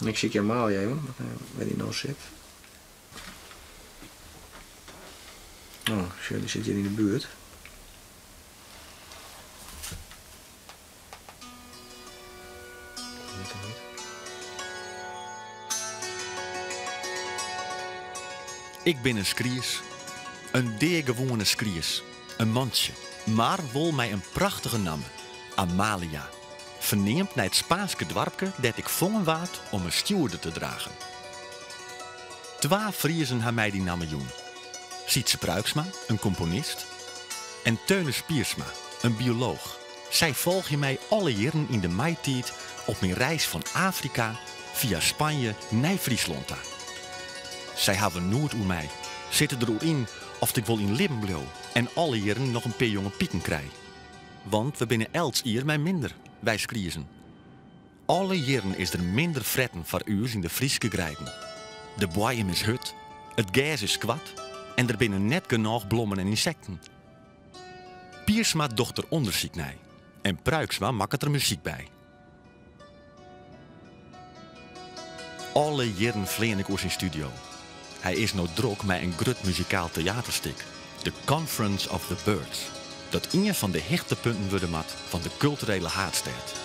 Ik sykje Amalia even, wêr't dy no sit. Oh, sjoch, dy sit hjir yn de buert. Ik bin in skries. In deagewoane skries. In mantsje. Mar wol mei in prachtige namme, Amalia. Ferneamd nei it Spaanske doarpke dêr't ik fongen waard om 'e stjoerder te dragen. Twa Friezen ha my dy namme jûn. Sytze Pruiksma, in komponist, en Theunis Piersma, in biolooch. Sy folgje my alle jierren yn de maitiid op myn reis fan Afrika fia Spanje nei Fryslân ta. Sy hawwe noed oer my, sitte der oer yn oft ik wol yn libben bliuw en alle jierren noch in pear jonge piken krij. Want we binne elts jier mei minder, wy skriezen. Alle jierren is der minder fretten foar ús yn de Fryske greiden. De boaiem is hurd, it gers is koart en der binne net genôch blommen en ynsekten. Piersma docht der ûndersyk nei en Pruiksma makket der muzyk by. Alle jierren flean ik oer syn studio. Hy is no drok mei in grut muzikaal teaterstik, The Conference of the Birds, dat ien fan de hichtepunten wurde moat fan de kulturele haadstêd.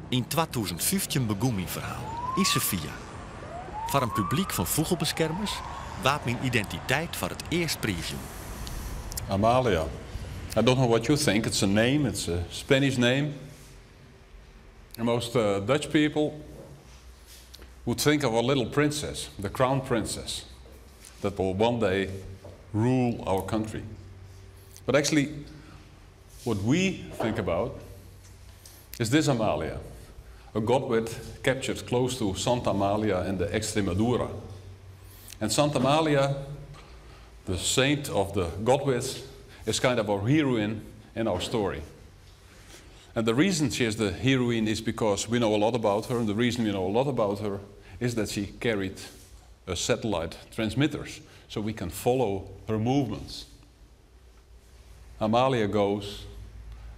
Yn 2015 begûn myn ferhaal, yn Sevilla. Foar in publyk fan fûgelbeskermers waard myn identiteit foar it earst priisjûn. Amalia. I don't know what you think. It's a name, it's a Spanish name. And most uh, Dutch people would think of a little princess, the crown princess, that will one day rule our country. But actually, what we think about is this Amalia, a godwit captured close to Santa Amalia in the Extremadura. And Santa Amalia, the saint of the godwits, is kind of our heroine in our story. And the reason she is the heroine is because we know a lot about her, and the reason we know a lot about her is that she carried a satellite transmitters, so we can follow her movements. Amalia goes,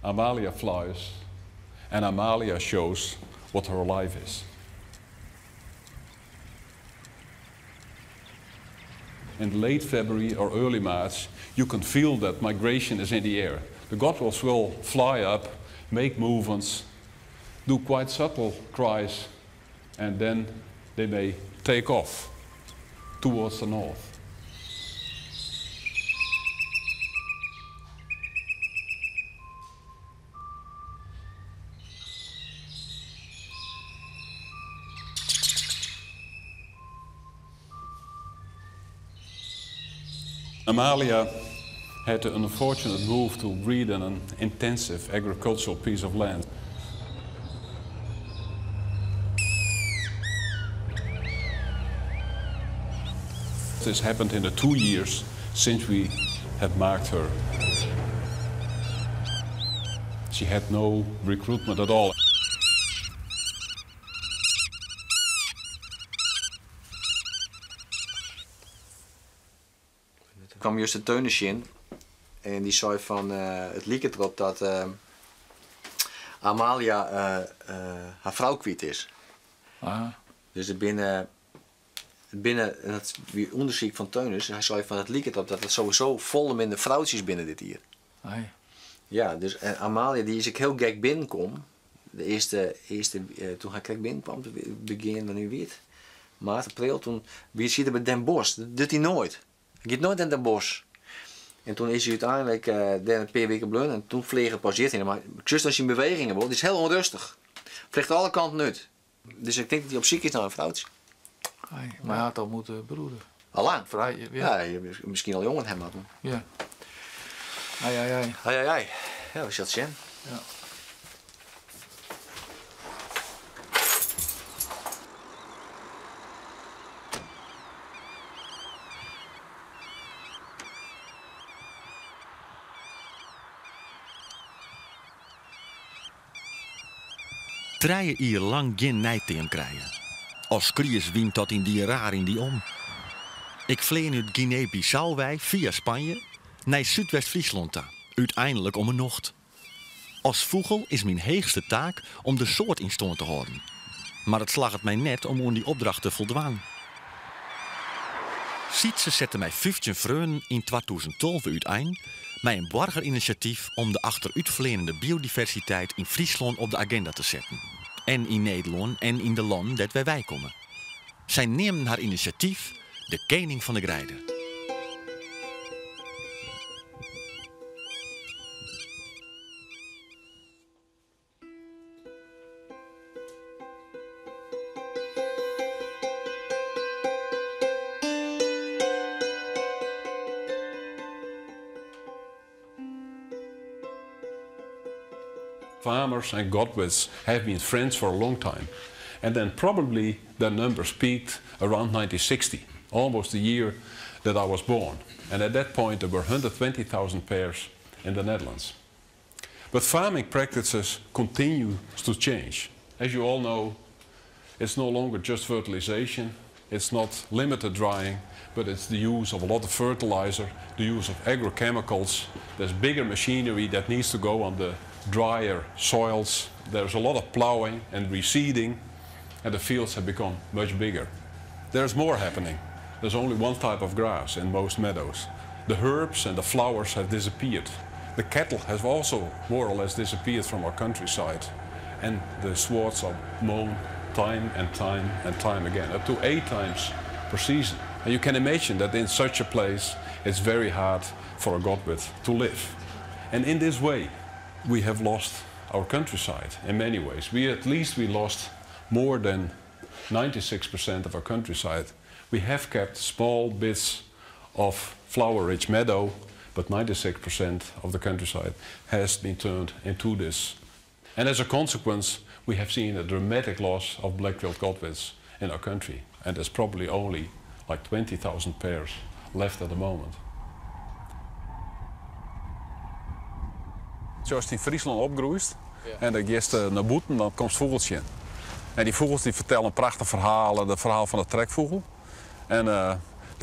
Amalia flies, and Amalia shows what her life is. In late February or early March, you can feel that migration is in the air. The godwits will fly up, make movements, do quite subtle cries, and then they may take off towards the north. Amalia had the unfortunate move to breed in an intensive agricultural piece of land. This happened in the two years since we had marked her. She had no recruitment at all. Ik kwam juist de Teunis in en die zei van uh, it liket derop dat uh, Amalia uh, har frou kwyt is. Ah. Dus der binne, binne dat wie ûndersyk fan Teunis, hy sei fan it liket derop dat der sowieso folle minder froutsjes binne dit jier. Ai. Ja, dus en Amalia die is ek hiel gek binnenkommen. De earste, earste toen hy krekt binnenkwam, begjin wannear wie it? Maart, april, toen wie siet er by Den Bosch. Dat docht hy noait. Hy giet noait nei Den Bosch. En toen is hy úteinlik uh, dêr in pear wiken bleaun en toen fleach er pas hjirhinne. Mar just as syn bewegingen wol, dy is hiel ûnrêstich. Flecht alle kanten út. Dus ik tink dat hy op syk is nei in froutsje. Ai, mar hy hat al moeten broeden. Al lang? Frij, ja. Ja, miskien al jongen ha moatten. Ja. Ai, ai, ai. Ai, ai, ai. Ja, we sille sjen. Ja. Trije jier lang gjin neiteam krije. As skries wynt dat yndie raar yn dy om. Ik flean út Guinea-Bissau wei fia Spanje nei Súdwest-Fryslân ta, úteinlik om 'e nocht. As fûgel is myn heechste taak om de soart yn stân te hâlden. Mar it slagget my net om oan dy opdracht te foldwaan. Sytse sette mei 15 freonen yn 2012 útein mei in boargerinisjatyf om de achterútfleanende biodiversiteit yn Fryslân op de aginda te setten. En yn Nederlân en yn de lannen dêr't wy weikomme. Sy neamden har inisjatyf de Kening fan de Greide. Farmers and godwits have been friends for a long time. And then probably their numbers peaked around 1960, almost the year that I was born. And at that point there were 120,000 pairs in the Netherlands. But farming practices continue to change. As you all know, it's no longer just fertilization, it's not limited drying, but it's the use of a lot of fertilizer, the use of agrochemicals. There's bigger machinery that needs to go on the drier soils. There's a lot of plowing and reseeding, and the fields have become much bigger. There's more happening. There's only one type of grass in most meadows. The herbs and the flowers have disappeared. The cattle has also more or less disappeared from our countryside. And the swards are mown time and time and time again, up to 8 times per season. And you can imagine that in such a place, it's very hard for a godwit to live. And in this way, we have lost our countryside in many ways. We at least we lost more than 96% of our countryside. We have kept small bits of flower-rich meadow, but 96% of the countryside has been turned into this. And as a consequence, we have seen a dramatic loss of black-tailed godwits in our country. And there's probably only like 20,000 pairs left at the moment. Ast yn Fryslân opgroeist en dan giest nei bûten, dan komst fûgels tsjin. En dy fûgels dy fertelle in prachtich ferhaal, it ferhaal fan de trekfûgel. En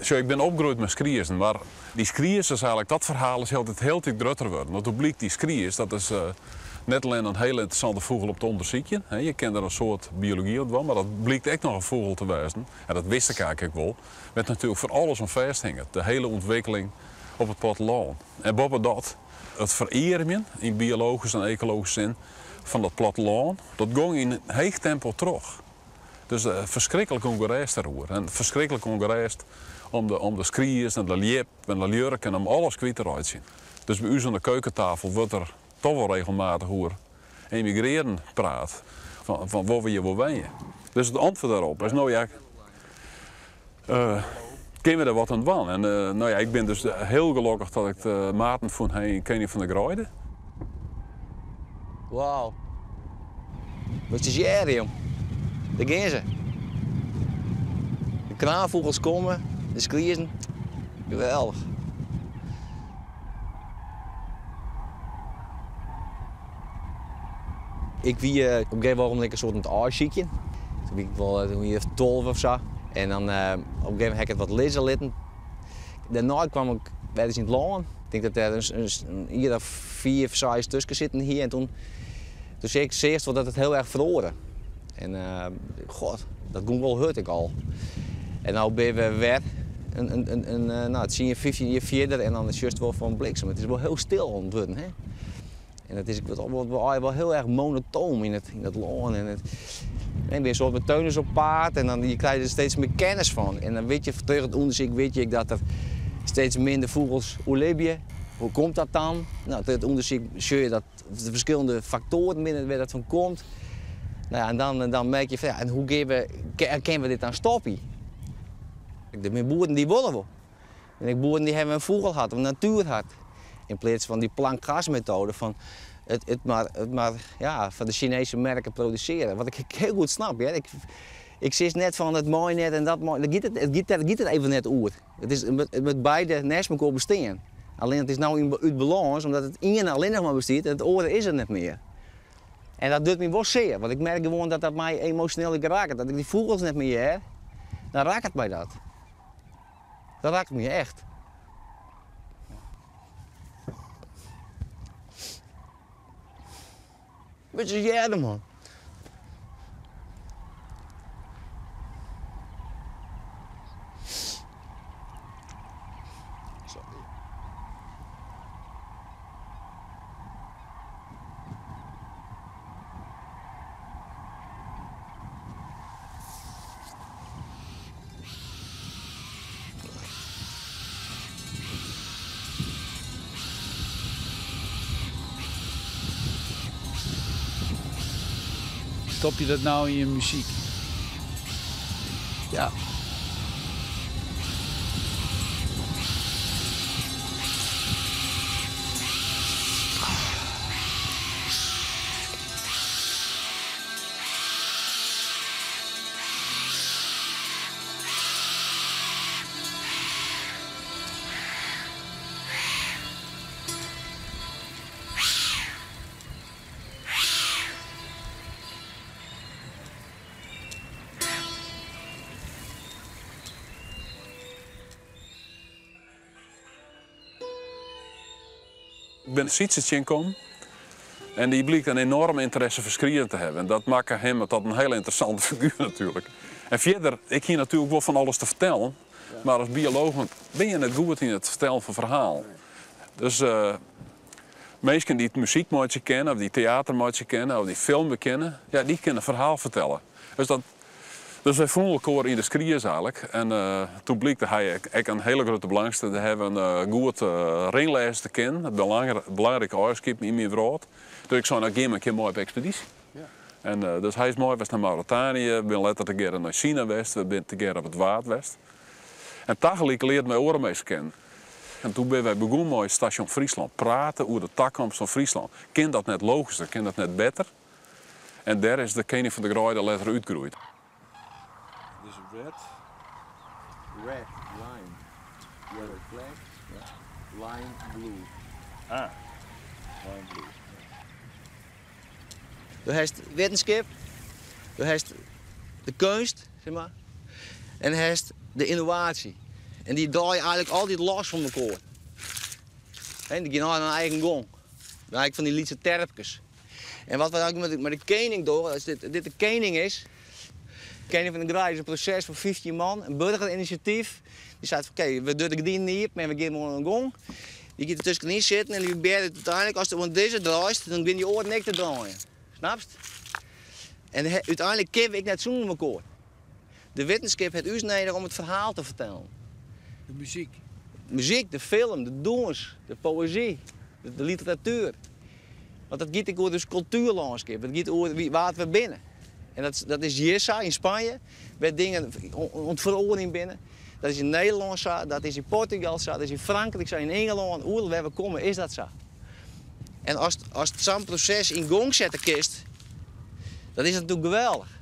sjoch, ik bin opgroeid mei skriezen, mar dy skries is eigenlik, dat ferhaal is hieltyd, hieltyd grutter wurden. Want hoe blykt dy skries, dat is net allinne in hiele ynteressante fûgel om te ûndersykjen, hè, je kinne der in soad biology op dwaan, mar dat blykt ek noch in fûgel te wêzen, en dat wist ik eigenlik ek wol, wêr't natuerlik fan alles oan fêsthinget, de hiele ûntwikkeling op it plattelân. En boppedat, it ferearmjen yn biologyske en ekologyske sin fan dat plattelân, dat gong yn heech tempo troch. Dus ferskriklik ûngerêst dêroer. En ferskriklik ûngerêst om de, om de skries en de ljip en de ljurk en om alles kwyt te reitsjen. Dus by ús oan de keukentafel wurdt der toch wol regelmatich oer emigrearen praat. Fan, fan wol we hjir wol wenje? Dus it antwurd dêrop is, no ja, kinne we der wat oan dwaan? En no ja, ik bin dus hiel gelokkich dat ik de maten fûn ha yn Kening fan de Greide. Wauw. Wat is hjir, jong? Dêr gean se. De kraanfûgels komme, de skriezen. Geweldich. Ik wie op in gegeven ogenblik in soart oan it aaisykjen. Toen wie ik wol toen wie ik 12 of sa. En dan op in gegeven momint ha ik it wat lizze litten. Dêrnei kwam ik wer ris yn it lân. Ik tink dat dêr in jier of 5, 6 tusken sitten hie. En toen, toen seach ik seachst wol dat it hiel erch feroare. En god, dat gong wol hurd ek al. En no binne we wer in, no, 10, 15 jier fierder en dan sjochst wol fan bliksem. It is wol hiel stil oan it wurden. Hè? En it is wol, wol, wol, wol hiel erch monotoom yn it lân. En it, en bin in soart mei Teunus op paad en dan je krije der steeds mear kennis fan. En dan wit je, troch it ûndersyk wit je ek dat der steeds minder fûgels oerlibje. Hoe komt dat dan? No, troch it ûndersyk sjoch je dat der ferskillende faktoaren binne wêr't dat fan komt. No ja, en dan merk je fan, ja, en hoe gean we, kinne we dit dan stopje? Der binne boeren dy wolle wol. En ek boeren dy hawwe in fûgelhart of in natuerhart. Yn pleats fan dy plankgasmetoade fan it mar, ja, foar de Sinese merken produsearje. Wat ik hiel goed snap, hear. Ik sis net fan it mei net en dat mei, dêr giet it, it giet, dêr giet it even net oer. It is, it moat beide nêst mekoar bestean. Allinne it is no út balâns omdat it iene allinnich mar bestiet en it oare is der net mear. En dat docht my wol sear, want ik merk gewoan dat dat my emosjoneel ek raket. Dat ik dy fûgels net mear hear, dan raket my dat. Dat raket my echt. Wurdt se earder, man. Stop je dat nou yn je muzyk? Ja. Ik bin Sytse tsjinkommen en dy blykt in enoarme ynteresse foar skriezen te hawwen. En dat makke him tot in hiele ynteressante figuer natuerlik. En fierder, ik hie natuerlik wol fan alles te fertellen, mar as biolooch binne je net goed yn it fertellen fan ferhalen. Dus minsken dy't muzyk meitsje kinne, of dy't teater meitsje kinne, of dy't filmje kinne, ja, dy kinne in ferhaal fertelle. Dus dat, dus wy fûnen elkoar yn de skries eigenlik. En toen blykte hy ek in hiele grutte belangstelling te hawwen goed ringlêze te kinnen. In belangrike eigenskip yn myn wrâld. Dus ik sei, no gean mar in kear mei op ekspedysje. En dus hy is mei west nei Mauritanië, we binne letter tegearre nei Sina west, we binne tegearre op it Waad west. En tagelyk learden wy oare minsken kennen. En toen binne wy begûn mei Stasjon Fryslân, prate oer de takomst fan Fryslân. Kin dat net logysker, kin dat net better? En dêr is de Kening fan de Greide letter útgroeid. Dus red, red, lime, yellow flag, lime, blue. Ah, lime blue. Do hast wittenskip, do hast de keunst, sis mar, en hast de ynnovaasje. En dy draaie eigenlik altyd los fan elkoar. En dy gean har eigen gong. Eigenlik fan dy lytse terpkes. En wat we eigenlik mei de kening dogge, as dit de kening is, de kening fan de Greide is in proses fan 15 man, in burgerinisjatyf. Dy seit fan oké, we dogge de gerdinen iepen en we gean oan de gong. Dy giet der tuskenyn sitten en dy probearret úteinlik, ast oan dizze draaist, dan begjinne dy oaren ek te draaien. Snapst? En úteinlik kinne we ek net sûnder mekoar. De wittenskip hat ús nedich om it ferhaal te fertellen. De muzyk. De muzyk, de film, de dûns, de poëzy, de literatuer. Want dat giet ek oer ús kultuerlânskip, it giet oer wa't we binne. En dat is hjir sa, yn Spanje, wêr't dingen oan it feroarjen binne. Dat is yn Nederlân sa, dat is yn Portugal sa, dat is yn Frankryk sa, yn Ingelân, oeral wêr we komme is dat sa. En ast sa'n proses yn gong sette kinst, dan is dat natuerlik geweldich.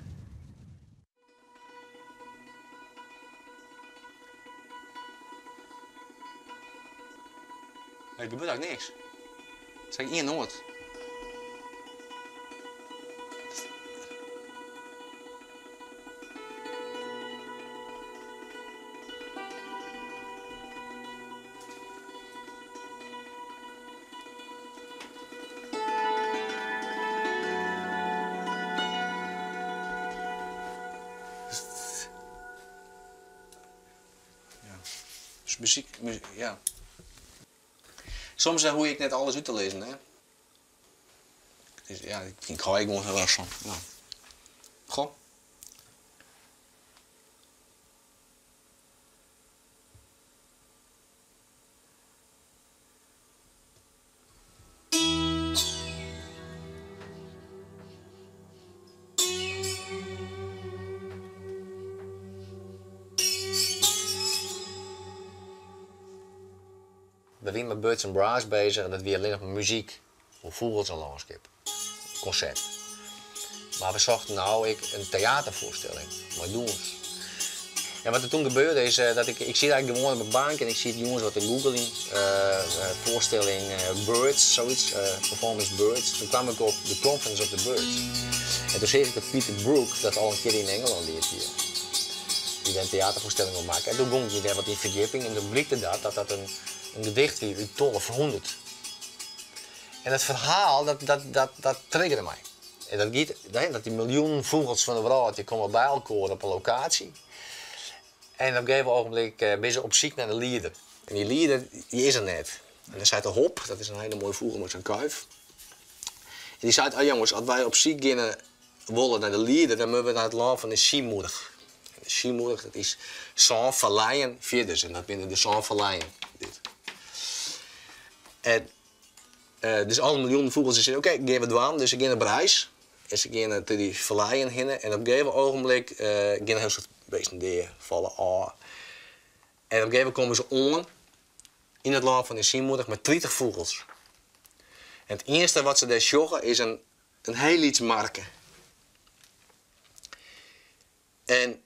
Der gebeurt eigentlik niks. It is eigentlik ien noat. Dus muzyk, ja. Soms dan hoech ik net alles út te lizzen, hè. Dus ja, ik hou ek gewoan hiel erch fan. Ja. Goh. We wiene mei Birds and Brass bezich en dat wie allinnich muzyk oer fûgels en lânskip. Konsert. Mar we sochten no ek in teaterfoarstelling mei dûns. En wat der toen gebeurde is dat ik, ik siet eigentlik gewoan op de bank en ik siet jûns wat te googlen, foarstelling Birds, zoiets, performance Birds. Toen kwam ik op The Conference of the Birds. En toen seach ik dat Peter Brook dat al in kear yn Ingelân dien hie. Dy dêr in teaterfoarstelling oer makke. En toen gong ik dêr wat yn ferdjipping en toen blykte dat dat dat in gedicht wie út 1200. En dat ferhaal, dat, dat, dat, dat triggerde my. En dat giet, dat dy miljoenen fûgels fan de wrâld, dy komme by elkoar op in lokaasje. En op in gegeven ogenblik binne se op syk nei de lieder. En dy lieder, dy is der net. En dan seit de hop, dat is in hiele moaie fûgel mei sa'n kuif. En dy seit, oh jonges, as wy op syk geane wolle nei de lieder, dan moatte we nei it lân fan de Simurgh. En de Simurgh, dat is sân falleien fierders. En dat binne de sân falleien. Dit. En dus alle miljoenen fûgels dy sizze, oké, gean we dwaan. Dus se geane op reis. En se geane troch dy falleien hinne. En op in gegeven ogenblik geane in hiel soad bisten dea, falle ôf. En op in gegeven momint komme se oan yn it lân fan de Simurgh mei 30 fûgels. En it earste wat se dêr sjogge is in hiel lyts marke. En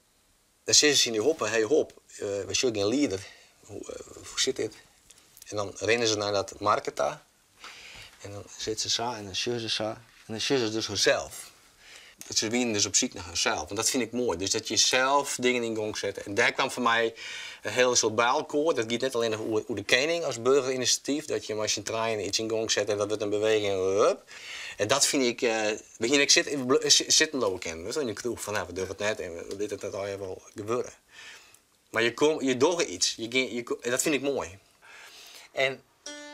dan sizze se tsjin dy hoppen, hey hop, wy sjogge gjin lieder, hoe sit dit? En dan rinne se nei dat marke ta en dan sitte se sa en dan sjogge se sa en dan sjogge se dus harsels. Se wienen dus op syk nei harsels en dat fyn ik moai. Dus dat je sels dingen yn gong sette. En dêr kwam foar my in hiele soad by elkoar. Dat giet net allinnich oer de kening as burgerinisjatyf, dat je mei syn trijen iets yn gong sette en dat wurdt in beweging en hup. En dat fyn ik, we hiene ek sitten bliuwe kinnen, witst, yn de kroech fan, we dogge it net en we litte it net allegear wol gebeure. Mar je kom, je dogge iets, je gean, je, en dat fyn ik moai. En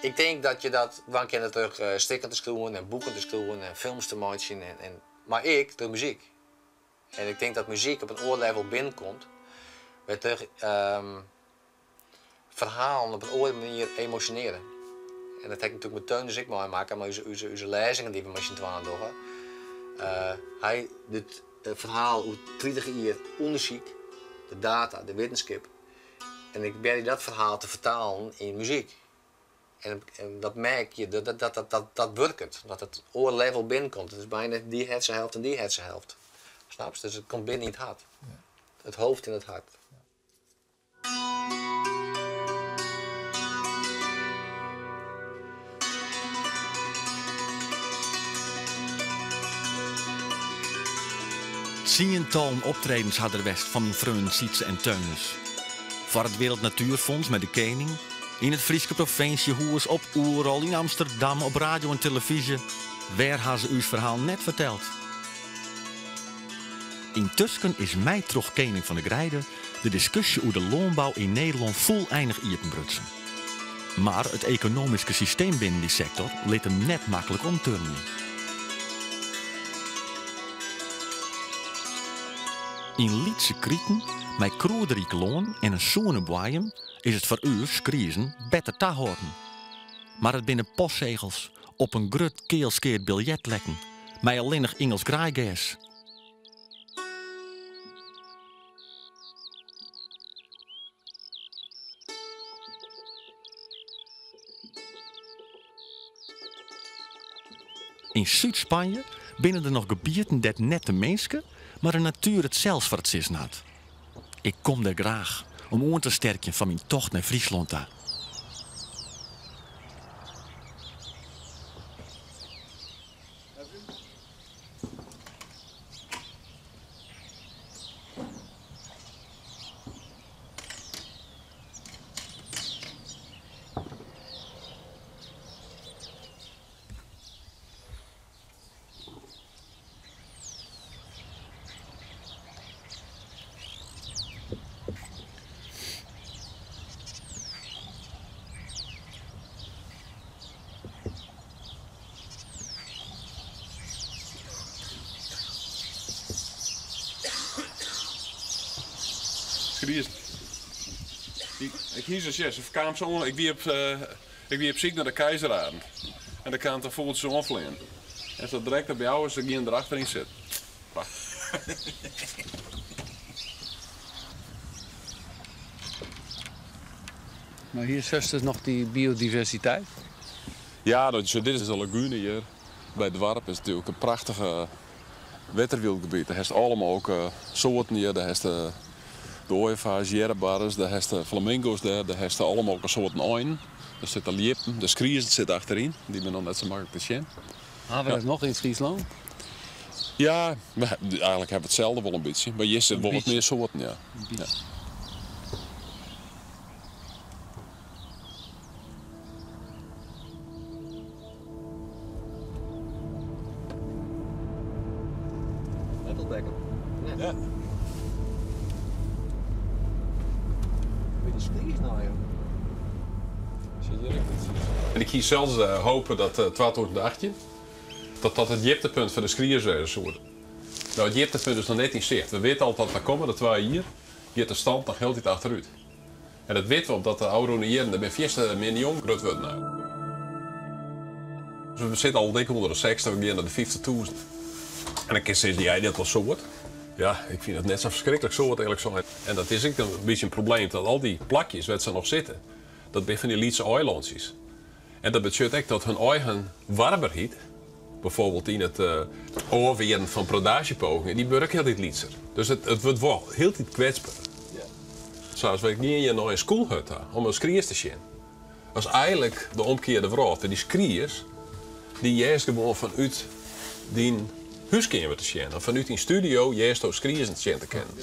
ik tink dat je dat dwaan kinne troch stikken te skriuwen en boeken te skriuwen en films te meitsjen, en, mar ek troch muzyk. En ik tink dat muzyk op in oar level binnenkomt, wêrtroch ferhalen op in oare manier emosjonearje. En dat ha ik natuerlik mei Theunis ek meimakke, mei ús lêzingen dy't we mei syn twaen dogge. Hy docht it ferhaal oer 30 jier ûndersyk, de data, de wittenskip. En ik probearje dat ferhaal te fertalen yn muzyk. En dat merk je, dat wurket. Dat it oar level binnenkomt. It is byna dy hersenhelft en dy hersenhelft. Snapst? Dus it komt binnen yn it hart. It hoofd en it hart. Tsientallen optredens ha der west fan myn freonen Sytse en Theunis. Foar it Wereld Natuurfonds mei de kening, yn it Fryske provinsjehûs, op Oerol, yn Amsterdam, op radio en telefyzje. Wêr ha se ús ferhaal net ferteld? Yntusken is mei troch Kening fan de Greide de diskusje oer de lânbou yn Nederlân fûleinich iepenbrutsen. Mar it ekonomyske systeem binnen dy sektor lit him net maklik omturnje. Yn lytse kriten mei krûderyk lân en in soene boaiem is it foar ús skriezen better tahâlden. Mar it binne postsegels op in grut kealskeard biljet lekken mei allinnich Ingelsk graaigers. Yn Súd-Spanje binne der noch gebieten dêr't net de minske, mar de natuer it sels foar it sizzen hat. Ik kom dêr graach om oan te sterkjen foar myn tocht nei Fryslân ta. Skriezen. Ik hie se sjen, se kaam se oan. Ik wie op, ik wie op syk nei de keizerarend. En der kaam in fûgeltsje oanfleanen. En sa direkt op jou, se giene der achteryn sitten. Mar hjir sjochst dus noch dy biodiversiteit? Ja, dat, dit is de lagune hjir by it doarp. Is natuerlik in prachtige wetterwyldgebiet. Dêr hast allemaal ook soarten hjir. Dêr hast. De oaifaars, earrebarres, dêr hast de flamingo's dêr, dêr hast alle mooglike soarten einen. Der sitte ljippen, de skriezen sitte achteryn, dy binne noch net sa maklik te sjen. Ha we dat noch yn Fryslân? Ja, eigenlik ha we itselde wol in bytsje, mar hjir sitte wol wat mear soarten, ja. Ja. De skries nou, joh. En ik hie sels hope dat 2018 dat dat it djiptepunt foar de skries wêze soe. No, it djiptepunt is noch net yn sicht. We witte al dat de kommende twa jier giet de stand noch hieltyd achterút. En dat witte we omdat de ôfrûne jierren der binne fierste min jong grut wurden. Dus we sitte al dik ûnder de 60, we gean nei de 50.000. En dan kinst sizze, ja, dat wol soad. Ja, ik fyn it net sa'n ferskriklik soad earlik sein. En dat is ek in bytsje in probleem, dat al dy plakjes wêr't se noch sitte, dat binne fan dy lytse eilantsjes. En dat betsjut ek dat hun eigen warberheid, bijvoorbeeld yn it ôfwearen fan predaasjepogingen, dy wurde ek hieltyd lytser. Dus it wurdt wol hieltyd kwetsberder. Sa as wy gean hjir nei in skûlhut ta om in skries te sjen. Dat is eigenlik de omkearde wrâld. Dy skries, dy hearst gewoan fanút dyn húskeamer te sjen. Of fanút dyn studio hearsto skriezen sjen te kinnen.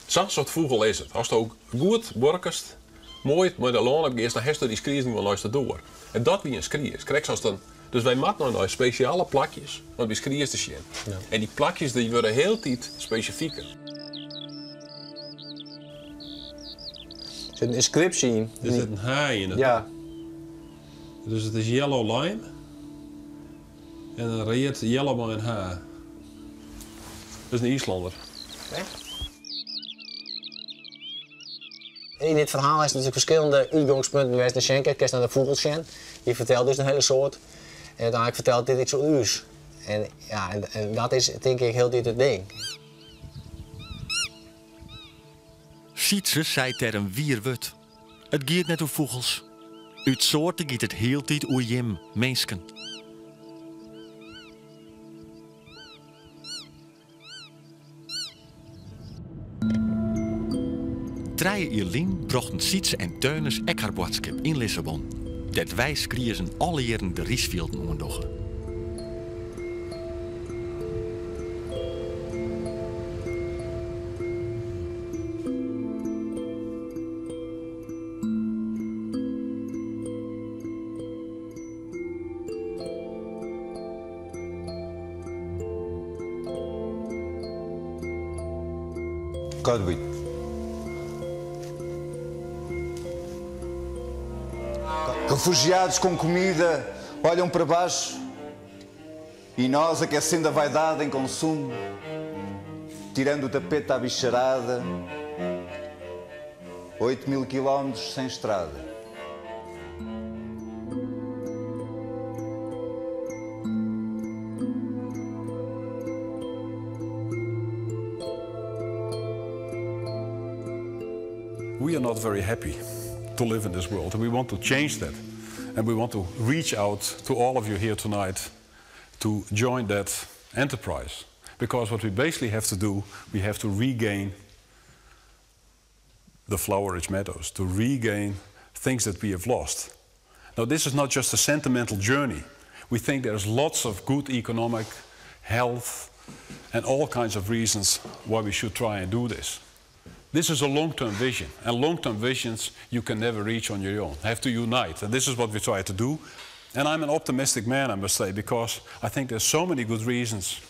Sa'n soart fûgel is it. Asto goed buorkest, moai mei de lân op giest, dan hearsto dy skriezen gewoan neist de doar. En dat wie in skries. Krekt sa's dan, dus wy moatte no nei spesjale plakjes om dy skries te sjen. En dy plakjes dy wurde hieltyd spesifiker. Der sit in ynskripsje yn. Der sit in H yn. Ja. Dus it is yellow lime en in read yellow mei in H. Dat is in Yslander. Yn dit ferhaal hast natuerlik ferskillende útgongspunten wêr'tst nei sjen kinst. Kinst nei de fûgels sjen, dy fertelt dus in hiele soad. En úteinlik fertelt dit yts oer ús. En ja, en dat is tink ik hieltyd it ding. Sytse seit dêr in wier wurd. It giet net oer fûgels. Ut soarte giet it hieltyd oer jim, minsken. Trije jier lyn brochten Sytse en Teunis ek har boadskip yn Lissabon, dêr't wy skriezen alle jierren de rysfjilden oandogge. Godwin. Refugiados com comida olham para baixo e nós aquecendo a vaidade em consumo, tirando o tapete à bicharada, 8 mil quilómetros sem estrada. We are not very happy to live in this world and we want to change that. And we want to reach out to all of you here tonight to join that enterprise. Because what we basically have to do, we have to regain the flower-rich meadows, to regain things that we have lost. Now, this is not just a sentimental journey. We think there's lots of good economic, health, and all kinds of reasons why we should try and do this. This is a long-term vision, and long-term visions you can never reach on your own. You have to unite, and this is what we try to do. And I'm an optimistic man, I must say, because I think there's so many good reasons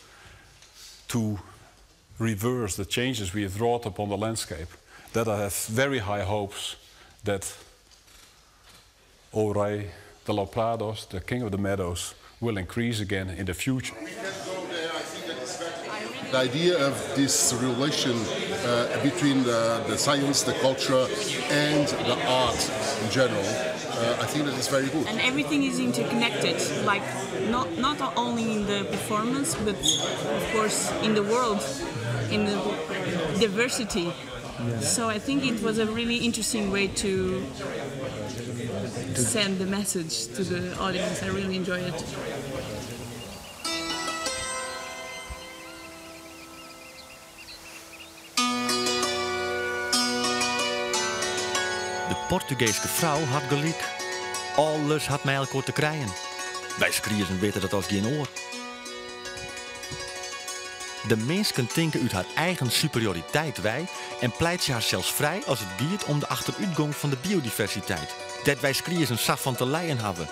to reverse the changes we have wrought upon the landscape that I have very high hopes that O Rei de los Prados, the king of the meadows, will increase again in the future. The idea of this relation between the science, the culture, and the art in general, I think that is very good. And everything is interconnected, like not only in the performance, but of course in the world, in the diversity. So I think it was a really interesting way to send the message to the audience. I really enjoyed it. Portugeeske frou hat gelyk. Alles hat mei elkoar te krijen. Wy skriezen witte dat as gjin oar. De minsken tinke út har eigen superioriteit wei en pleitsje harsels frij as it giet om de achterútgong fan de biodiversiteit, dêr't wy skriezen sa fan te lijen hawwe.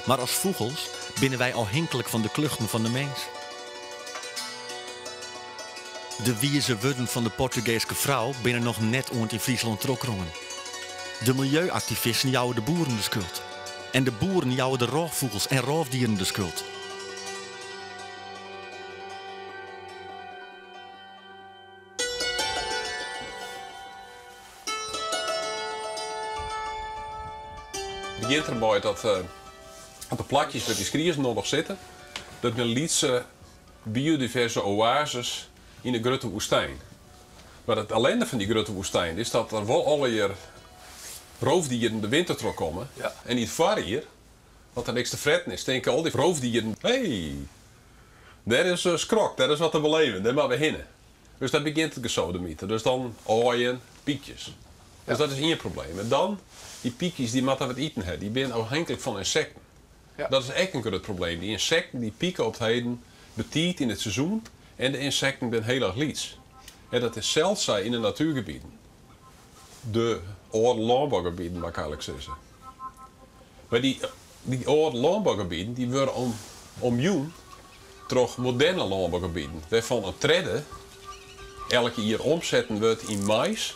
Mar as fûgels binne wy ôfhinklik fan de kluchten fan de mins. De wize wurden fan de Portugeeske frou binne noch net oant yn Fryslân trochkrongen. De miljeuaktivisten jouwe de boeren de skuld. En de boeren jouwe de rôffûgels en rôfdieren de skuld. It begjint dermei dat op de plakjes wêr't dy skriezen no noch sitte, dat binne lytse biodiverse oases yn 'e grutte woestyn. Mar it ellinde fan dy grutte woestyn is dat der wol allegear roofdieren de winter trochkomme en yn it foarjier, as der niks te fretten is, tinke al dy roofdieren, Hé, dêr is skrok, dêr is wat te beleven, dêr moatte we hinne. Dus dan begjint it gesodemiter. Dus dan aaien, pykjes. Dus dat is ien probleem. En dan, dy pykjes dy moatte wat iten ha. Dy binne ôfhinklik fan ynsekten. Dat is ek in grut probleem. Dy ynsekten dy pike op 't heden betiid yn it seizoen en de ynsekten binne hiel erch lyts. En dat is sels sa yn de natuergebieten. De âlde lânbougebieten, moat ik eigenlik sizze. Mar dy, dy âlde lânbougebieten dy wurde om, omjûn troch moderne lânbougebieten, wêrfan in tredde elk jier omsetten wurdt yn mais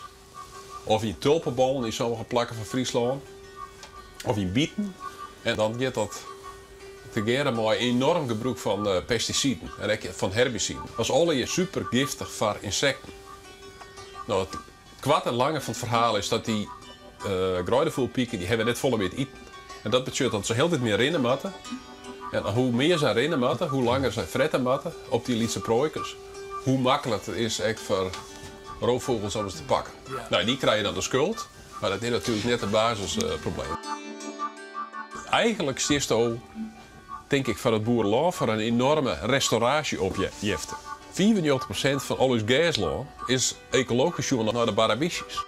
of yn tulpebollen yn sommige plakken fan Fryslân of yn biten. En dan giet dat tegearre mei enoarm gebrûk fan pestisiden en ek fan herbisiden. Dat is allegear supergiftich foar ynsekten. No, it koarte en lange fan it ferhaal is dat dy greidefûgelpiken dy hawwe net folle mear te iten. En dat betsjut dat se hieltyd mear rinne moatte. En hoe mear sy rinne moatte, hoe langer sy frette moatte op dy lytse proaikes, hoe makliker it is ek foar roofvogels om se te pakken. No, dy krije dan de skuld, mar dat is natuerlik net it basisprobleem. Eigenlik stiest do, tink ik, foar it boerelân foar in enoarme restauraasje-opjefte. 95% fan al ús gerslân is ekologysk sjoen nei de barabysjes.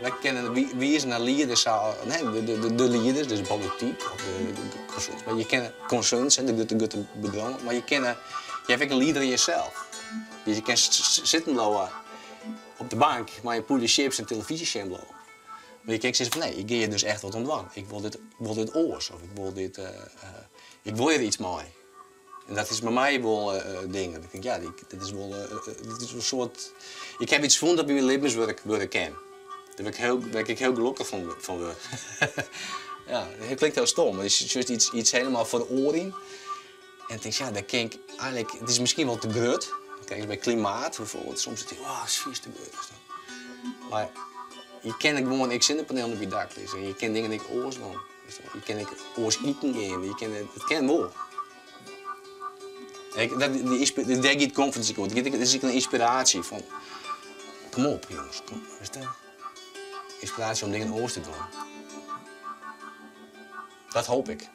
Wy kinne wize nei lieders sa, de lieders, dus de polityk of de konserns, mar je kinne konserns, de grutte grutte bedriuwen, mar je kinne, je hawwe ek in lieder yn jesels. Dus je kinne sitten bliuwe op de bank mei in pûde chips en telefyzje sjen bliuwe. Mar je kinne ek sizze fan nee, ik gean hjir dus echt wat oan dwaan. Ik wol dit, ik wol dit oars of ik wol dit, ik wol hjir iets mei. En dat is by my wol it ding. Ik tink, ja, dit is wol, dit is in soart. Ik ha iets fûn dat by myn libbenswurk wurde kin. Dêr wurd ik hiel, wêr't ik hiel gelokkich fan fan wurd. Ja, it klinkt hiel stom, mar is just iets, iets helemaal feroarjen. En tink, ja, dêr kin ik eigenlik, it is miskien wol te grut. Krekt by klimaat bijvoorbeeld, soms tink ik, oh, is fierste grut. Mar je kinne gewoan ek sinnepanielen op je dak lizze en je kinne dingen ek oars dwaan. Je kinne ek oars iten gean, je kinne, it kin wol. Ik, dat, die, dêr giet confidence ek oer. It is ek in ynspiraasje fan kom op jonges, kom, witst? Ynspiraasje om dingen oars te dwaan. Dat hoop ik.